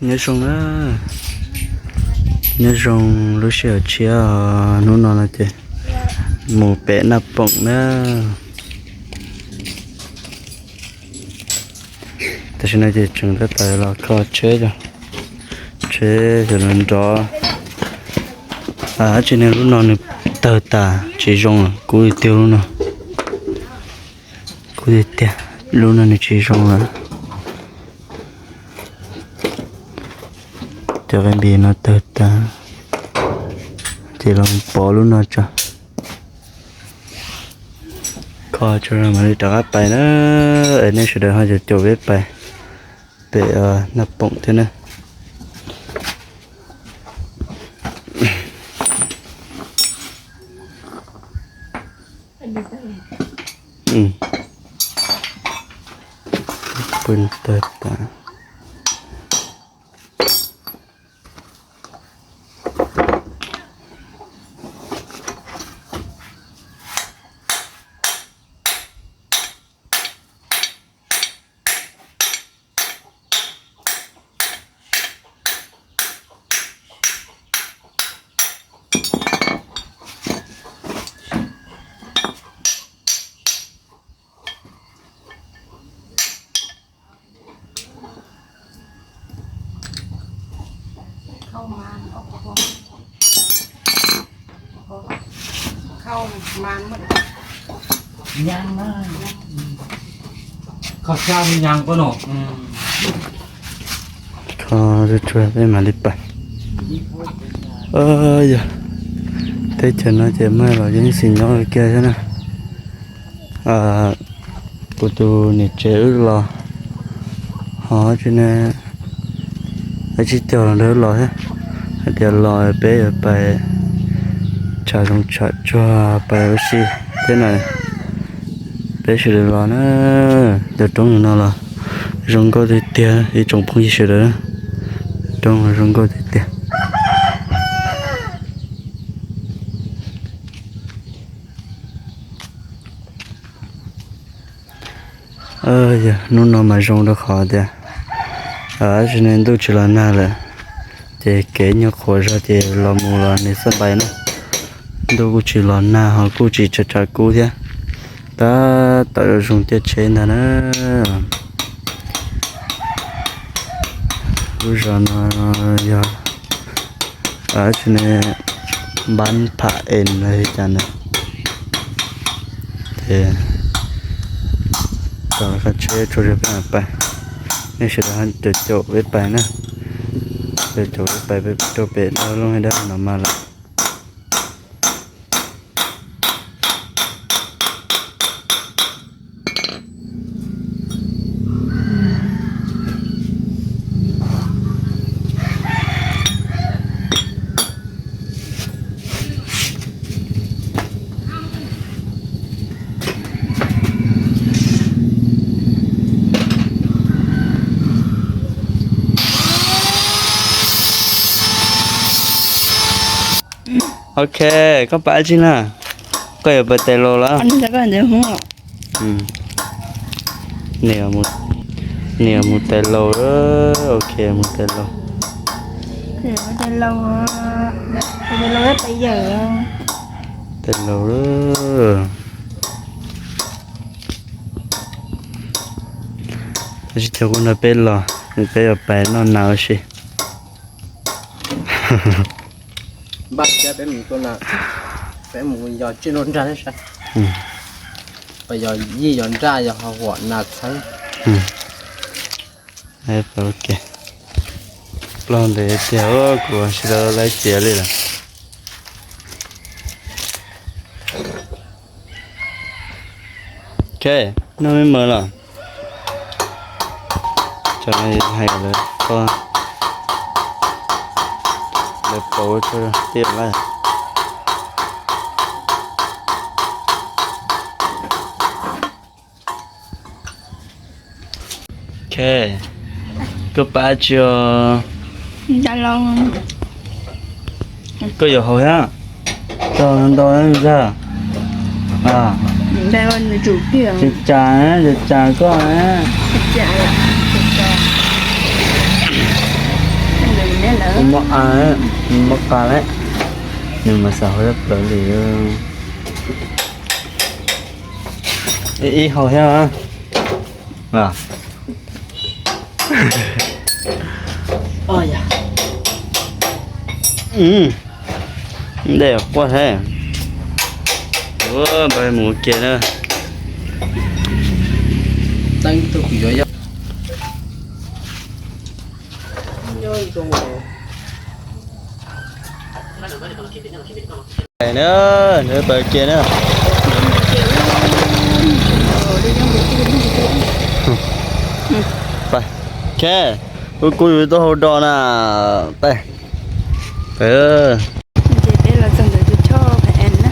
Nyob zoo na, nyob zoo lub sij hawm tshiab, hnub no no ces mus pem Naj Poom na. Tam sim no ces tseem tab tom los kho tsheb, tsheb cov nrov nrov. Dab tsi ne, lub no nws tawg tas tsis zoo lawm, kub tiag tiag lub no. Kub tiag tiag, lub no nws tsis zoo lawm. Cov qe npis no tawg tas, ces los pov lub no tso. Kho tso mam li rov qab pais na, es nej sawv daws ho caum caum peb pais pem Naj Poom thiab na. Pw tawg tas. Kho tsuag tsuag peb mam li pais. Yog teb chaws no ces muaj los yeej xis nyob ua ke thiab na. Kuv tus niam tsev wb los, ho tsis ne, ib tsib caug los nrog wb los thiab. Hais tias los peb yuav pais tsham zoov tsham tsuag pais ua si thiab na. Peb sawv daws los na, cov roob no los zoo nkauj tiag tiag ib tsoom phooj ywg sawv daws. Roob zoo nkauj tiag tiag. Yog hnub no mas zoo rau qhov tias, tab sis ne ntuj tsis los nag lawm, ces kev nyuag qhuav zog ces los mus los nws xab npais na. Ntuj kuj tsis los nag ho kuj tsis tsav tsav kub thiab, tab tom zoo tiaj tsheb ntag na. Lub zos no yog, tab sis ne npab pham es los li cas na. Ces tom qab tsheb tsuas peb pais, nej sawv daws caum caum peb pais na, caum caum peb pais peb rau pem dab looj dab no mas lawm. Ok, koj pab tsi na? Koj yuav pais tais laus lawm? Nws mus tais laus, ok, mus tais laus. Tais laus. Tab sis cov kuv nrog peb los, peb yuav pais noj nas ua si. Npaj thiab peb mus tua nas, peb mus yos tsiaj nruab nrag thiab saib. Pas yog yij yog nraj yog huam nas txheeb. Plaub ntev tiag, kuv tsis tau laib txiav li lawm. Ok, noj me mov los. Cov no hais lawv, lawv pauv rau tiam lawm. Ok, koj pab tsi os? Koj yuav haus thiab? Txog ntau ntag. Cas cas, cas cas koj na. Muaj a, muaj qa lawm, nws mas xav hau zaj plaws li. Ib hau thiab. Ntej quaj thiab. Npawg mus kiag na. Na, nws pawg kiag na. Pais, kuv kuj yus tuaj hau do na. Pais. Ces peb los txog ntawm tus choj pem na.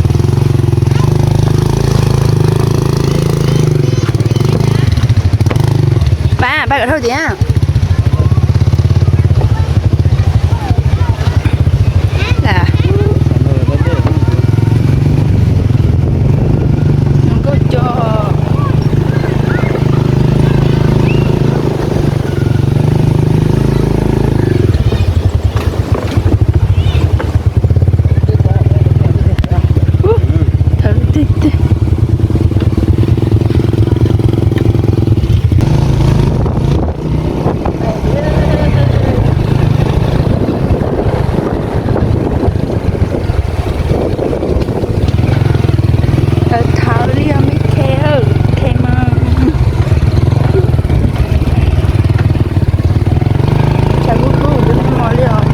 Pab, pab kom dhau tiag. Nkauj Cog. Thawv tiag tiag. Thawv li os me khe, khe mas. Tshav kub kub tus me mos li os.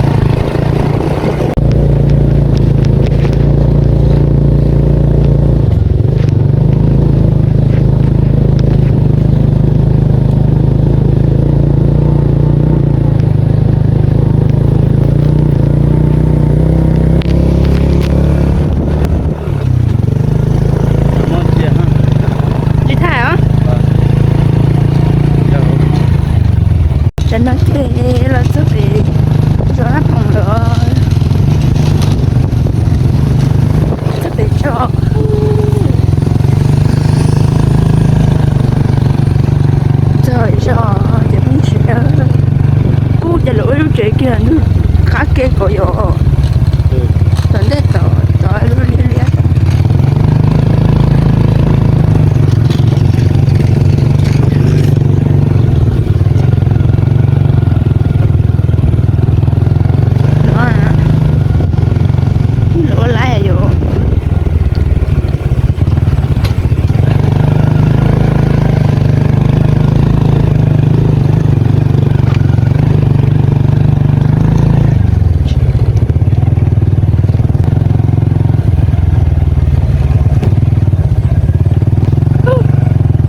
Li thaj os. Tam no ces los txog pem zos Laj Phoom lawm. Txog pem zos. Txog zos ces pheej tsis, kuj ces lawv ua lub tsev kiag qab ke kom yos. Tom ntej tom tod liab liab. Lawv ua laiv yom.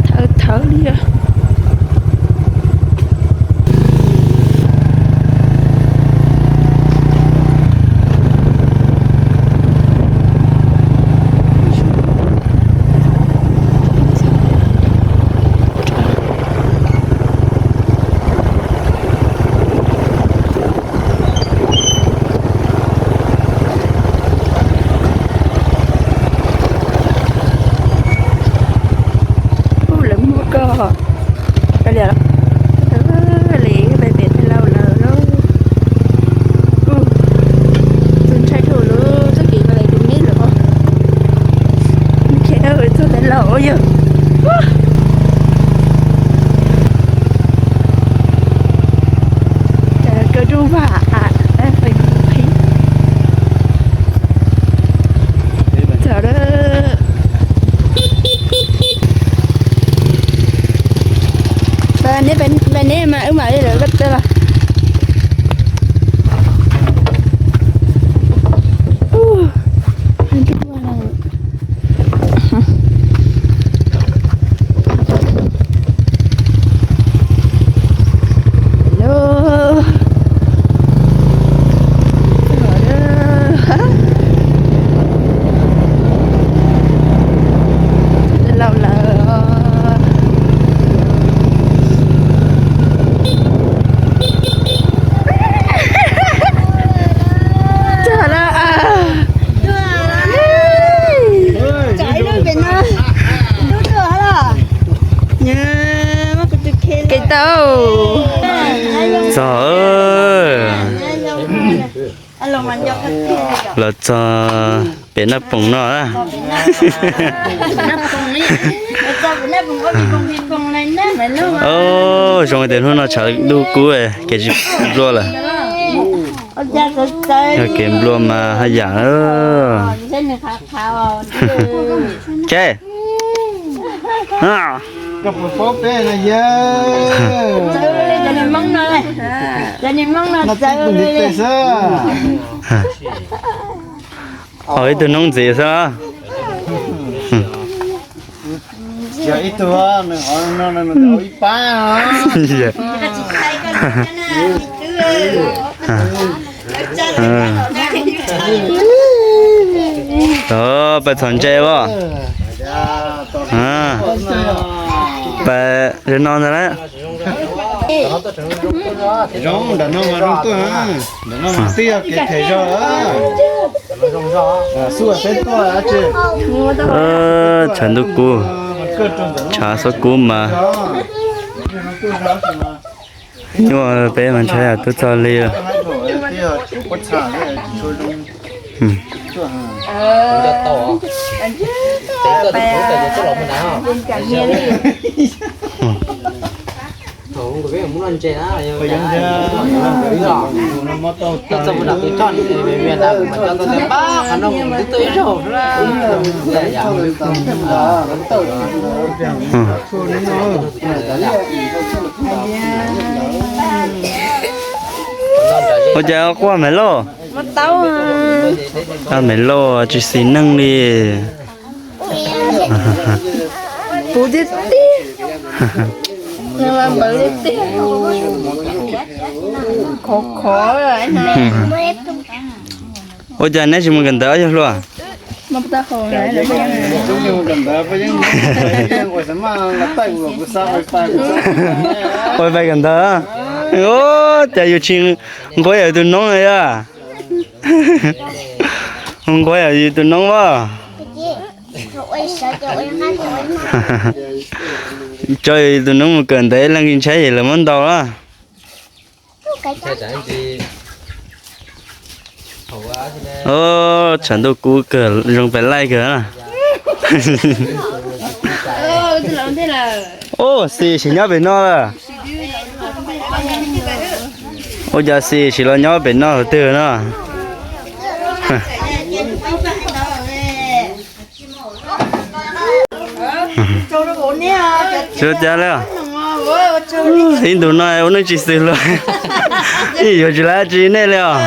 Thawv thawv li os. Ub, lawv muab koj kav liam, li pem pem Thaib Lauj lawm lauj. Tus ntshai dhau lawm, txoj kev mus tus me lawm. Txoj Thaib Lauj yog. Kawg rooj vag, qhib. Txog lawm. Pab neb, pab neb mas wb mam li lawv koj tawm los. Hello. Los txog pem Naj Poos no na. Zoo tias hnub no tshav ntuj kub, kev tsis nplua lawm. Yog kev nplua mas haj yam. Ces Ib tug noob ntxiv xwb. Yog ib tug, nws hov no nws ib pab. Pais txhom ntses as. Pais no ntag lauj. Zoo, nram no mas zoo tuaj, nram no mas twb yog kev phem zog. Xub peb tuaj dab tsi? Tshav ntuj kub, tshav xob kub mas. Nyuaj peb mas ntshai tuaj txog li. Ua cas quaj me lauj? Quaj me lauj tsis xis neej li. Puv tiag tiag. Nws mas npawv tiag tiag. Khov khov. Ua cas neb tsis mus kawm ntawv ob yawg hluas? Ua pais kawm ntawv. Ua cas yus tsis nquav yam tus noob na yog? Nquav yam yus tus noob as. Tso yus tus noob mus kawm ntawv ib leeg ntshai yus lawv muab ntaus na. Tshav ntuj kub kawg zoo pem laij kawg na. Ub, Xis sim nyob pem no lawm. Ua cas Xis sim los nyob pem no twg no? Tsuas cas li, ib ntus no ua neej tsis xws luag, yeej yuav tsis lav tsis nej li os.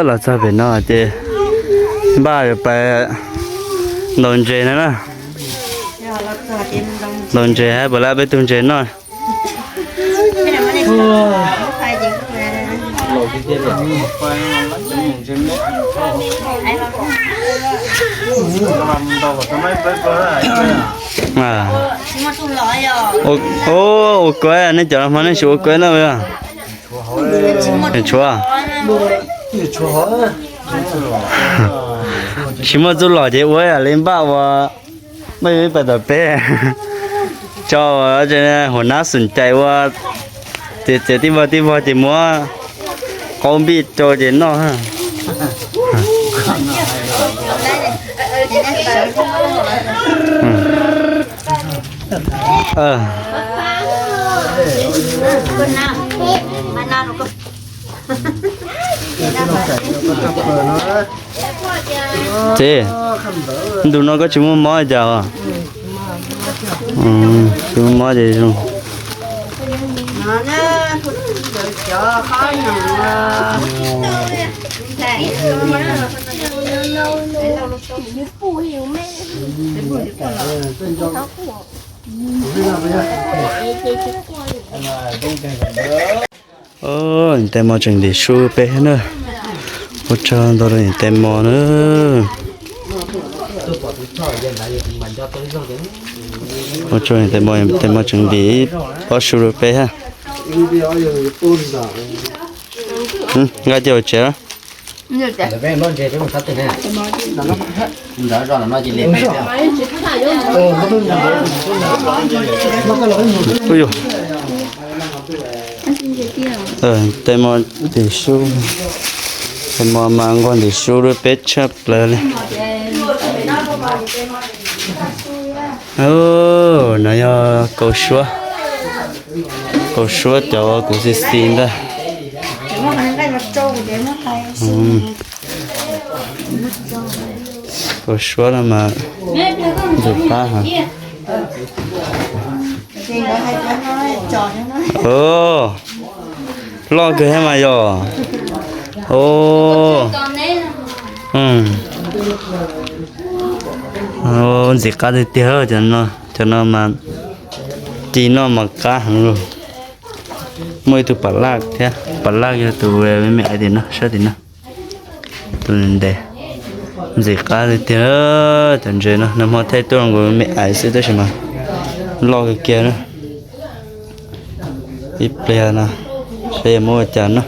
Los txog pem no ces npaj yuav pais ntaus ntses no na. Ntaus ntses hab puas lab peb tug ntses noj. Ua kuav, nej cov hmo nej tsis ua kuav no. Tshuav, tsis muaj txuj lom ces ua ib yam li npaj ua, npaj ib pais tom peb, tso huam nab xum cais ua, ces txiav tib vog tib vog ces muab qaub npij rau ces noj. Txiv, ntu no koj tsis muaj mob li cas os? Tsis muaj mob ces zoo. Niam tais mos tseem ntim su peb na. Ua tsaug ntau rau niam tais mos na. Ua tsaug niam tais mos, niam tais mos tseem ntim pob su rau peb ha. Nqa cia hauv tsev. Ntawd peb noj ntses peb mus sab twg ne? Ntawd zos no cia li peb. Ui yog, tes mos ntim su, tes mos mas nquag ntim su rau peb tshaj plaws li. No yog kaus suab, kaus suab cov kuv xis xis ntag. Kaus suab no mas ntxim qab heev. Loj kawg thiab mas yog. Ntxim qab tiag tiag cov no mas ci noj mas qab heev li. Muaj ib tug pam laj thiab, pam laj yog tus me me ais tim no, sab tim no. Tus ntev, ntxim qab tiag tiag. Cov ntses no nag hmo thaij tuaj nkaus me ais xwb tab sis mas loj kawg kiag na. Ib pliag no saib yuav muab ua cas no.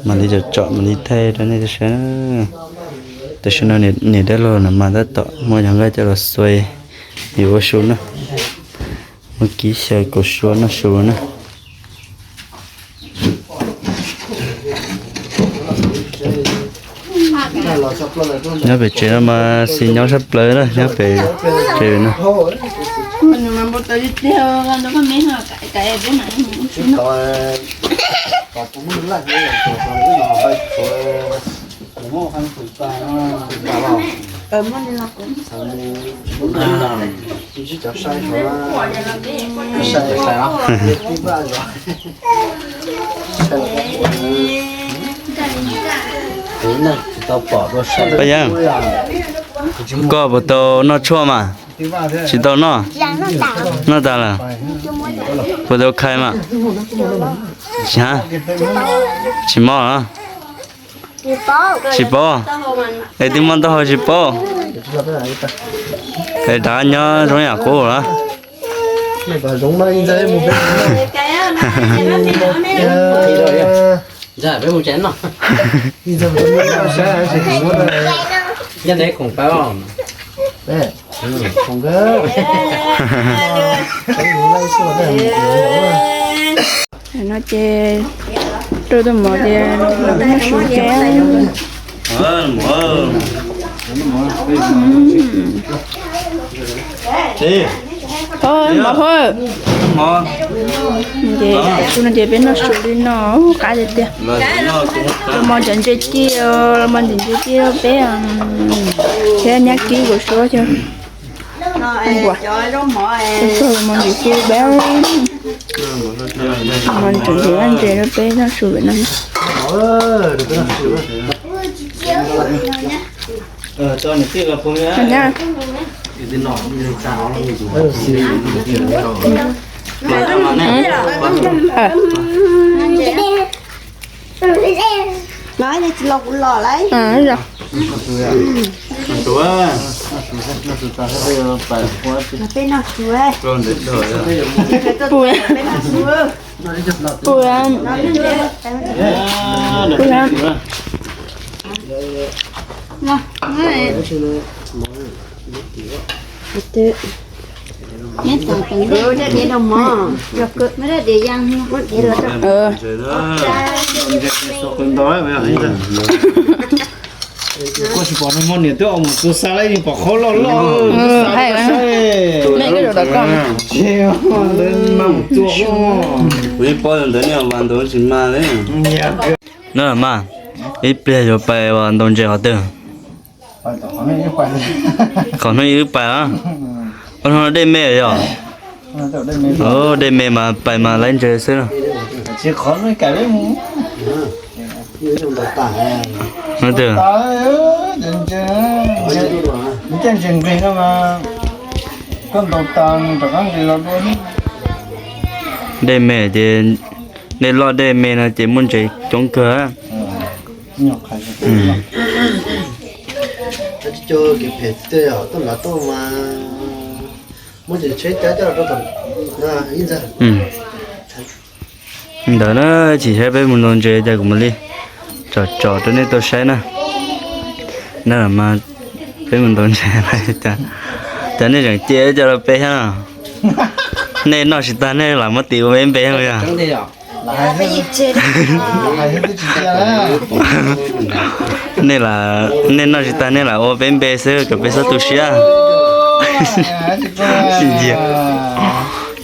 Mam li tsom tsom mam li thaij rau nej saib. Tam sim no niam dab laug no mas tab tom muab cov nqaij coj los xuas yuav ua su na. Muab kib xyaw kaus suab noj su na. Nyob pem tsev no mas xis nyob sab plaws na, nyob pem tsev no. Paj Yeeb, koj puas tau noj tshuaj mas? Tsis tau noj? Noj tas lawm? Puas tau khai mas? Tsis mob los? Tsis paub. Es twb mob taub hau tsis paub. Es rov nyob zoo yam qub los? No ces rau tus mov ces los peb noj su ces. Mov hauj, ces su no ces peb noj su li no qab tiag tiag. Los mov cov ntses ci, los mov ntses ci rau peb thiab nyab kib kuv suab xwb. Ua, ua mov ntses ci peb, mov ntses ntses rau peb noj su pem no. Los tsis los kuv los lauj. Peb noj su, peb noj su. Pub, pub. Koj tsis pom nws muaj niam twb ua mus tus xa laib pom qhov loj loj. Kuv yeej paub ntawd ne, vas ntaus tsis mag li. Na mas, ib pliag yuav pais vas ntaus ntses qhov twg? Qhov hnub ib wb pais a. Hnub no dej me yog? Dej me mas pais mas laib ntses xwb. Dej me ces, dej loj dej me no ces muaj ntses coob kawg. Ntawd na, chim saib peb mus ntaus ntses cas kuv mam li. tsom tsom rau nej tau saib na. Na mas peb mus ntaus ntses, cas nej tseem cia cov los pe thiab no? Nej noj tsis tag nej lam muab tis ua peb npe yog? Nej lam, nej noj tsis tag nej lam ua peb npe xwb kom peb txhob tu siab.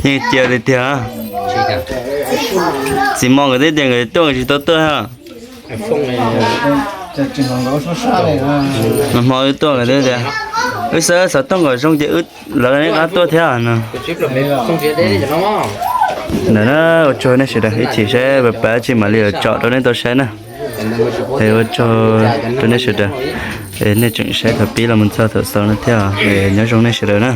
Yeej cia tiag tiag. Txiv Mos nkawd twb tias nkawd tuaj nkawd tsis tau tuaj. Nag hmo wb tuaj nkawd twb tias wb xav xov tooj kom zoo ces wb, lawv neb qab tuaj thiab no. Ntawm na, ua tsaug nej sawv daws, ib chim saib pab tsis mam li los tsom rau nej tau saib na. Es ua tsaug rau nej sawv daws, es nej tseem saib thaum pib los mus txog thaum xaus no thiab, es nyob zoo nej sawv daws na.